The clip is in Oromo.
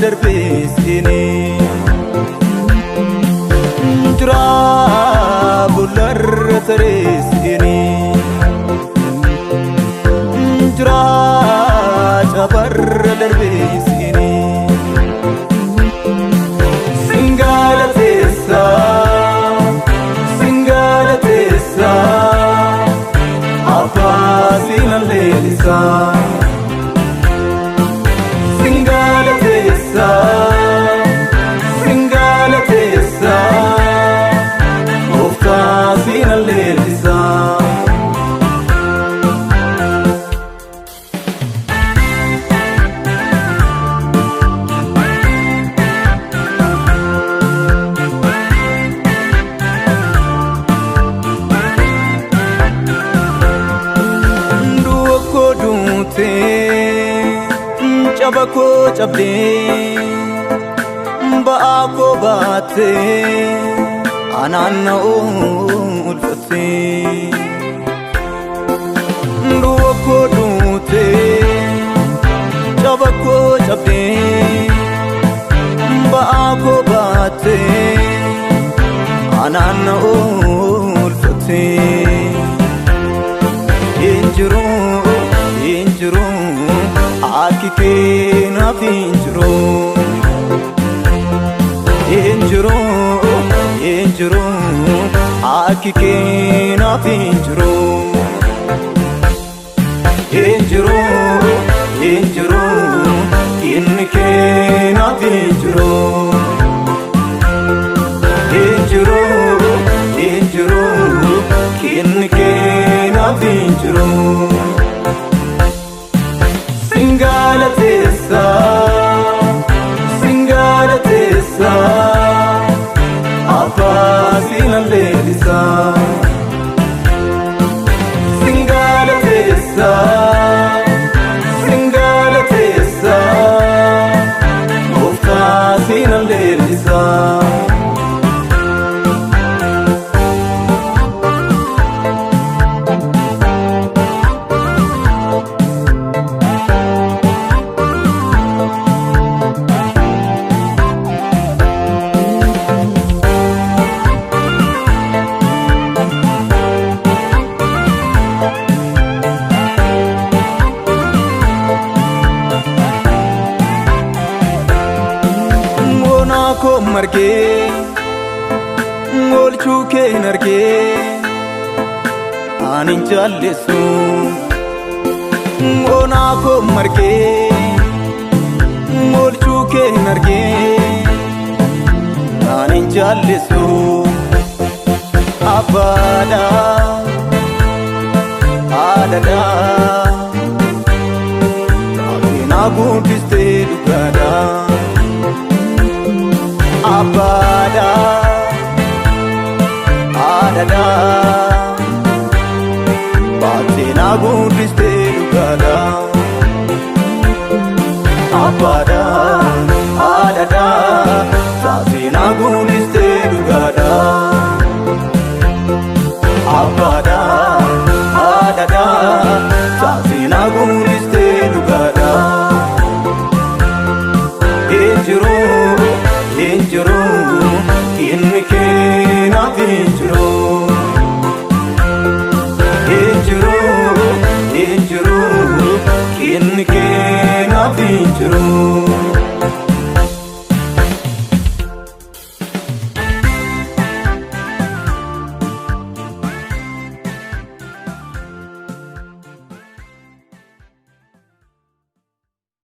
darbee seenee. Jira bullarra taree seenee. Jira cabarra darbee seenee. Singalateessa, singalateessa, abbaa sinan leellisa. Singalateessa, singalateessa, gooftaa sinan leellisa. Du'a koo duutee, caba koo cabdee, ba'aa koo baattee, anaan na oolfattee. Du'a koo duutee, caba koo cabdee, ba'aa koo baattee, anaan na oolfattee. Injiru, injiru, akki kee naaf injiru. Injiru, injiru, akki kee naaf injiru. Injiru, injiru, inni kee naaf injiru. Injiru, injiru, inni kee naaf injiru. Singalateessa, singalateessa, abbaa sinan leellisa. Singalateessa, singalateessa, gooftaa sinan leellisa. Moonaa koo margee, oolchuu kee hin argee, ani hin jaalleessu. Moonaa koo margee, oolchuu kee hin argee, ani hin jaalleessu. Abbaadha, haadhadha, taatee na guddistee dhugaadha. Abbaadha, haadhadha, baattee na guddistee dhugaadha. Abbaadha, haadhadha, taatee na guddistee dhugaadha. Abbaadha, haadhadha, taatee na guddistee dhugaadha. Injiru, injiru, inni kee naaf injiru. Injiru, injiru, inni kee naaf injiru.